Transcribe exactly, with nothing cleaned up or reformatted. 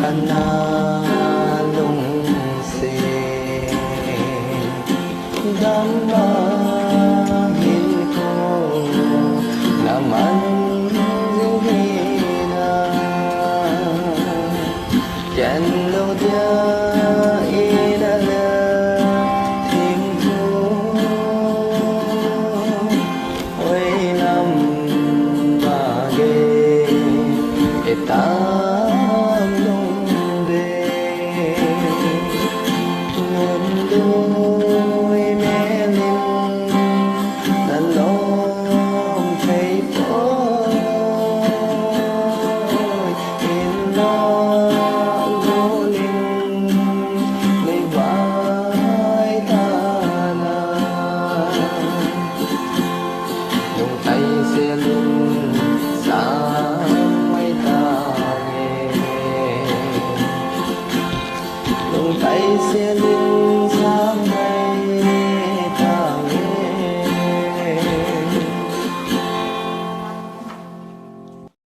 Ana lungset dam a hinkho naman jing hina, ken lou dia ina le thingthu, oi lam bage ita.